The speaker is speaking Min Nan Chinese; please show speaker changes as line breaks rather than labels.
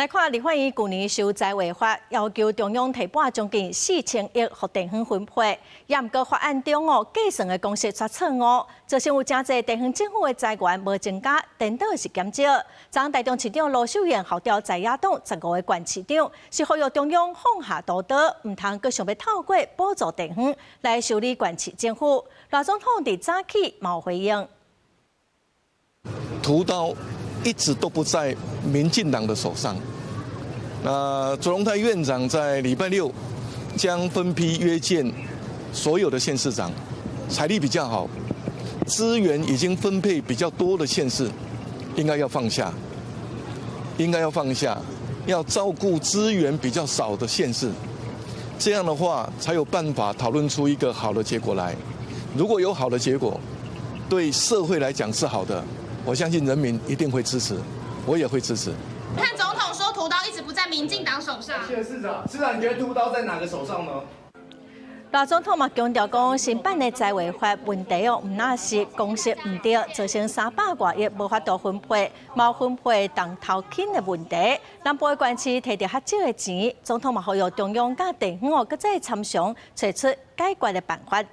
來看立法院舊年修財衛法，要求中央提撥將近4000億予地方分配，也毋過法案中哦計算的公式出錯誤，造成有誠濟地方政府的財源無增加，顛倒是減少。昨昏台中市長盧秀燕號召在野黨15個縣市長，是呼籲中央放下屠刀，毋通閣想欲透過補助地方來修理縣市政府。賴總統佇早起嘛有回應。
屠刀一直都不在民進黨的手上。那卓榮泰院長在禮拜六將分批約見所有的縣市長，財力比較好、資源已經分配比較多的縣市，應該要放下，應該要放下，要照顧資源比較少的縣市，這樣的話才有辦法討論出一個好的結果來。如果有好的結果，對社會來講是好的，我相信人民一定會支持，我也會支持。
看總統說屠刀一直不在民進黨手上。
謝謝市長，市長你覺得屠刀在哪個手上呢？
賴總統嘛強調講，新版的財衛法問題哦，毋但是公式毋對，造成300外億無法度分配，無分配當頭輕的問題。南部的縣市提著較少的錢，總統嘛呼籲中央佮地方哦，閣再參詳，揣出解決的辦法。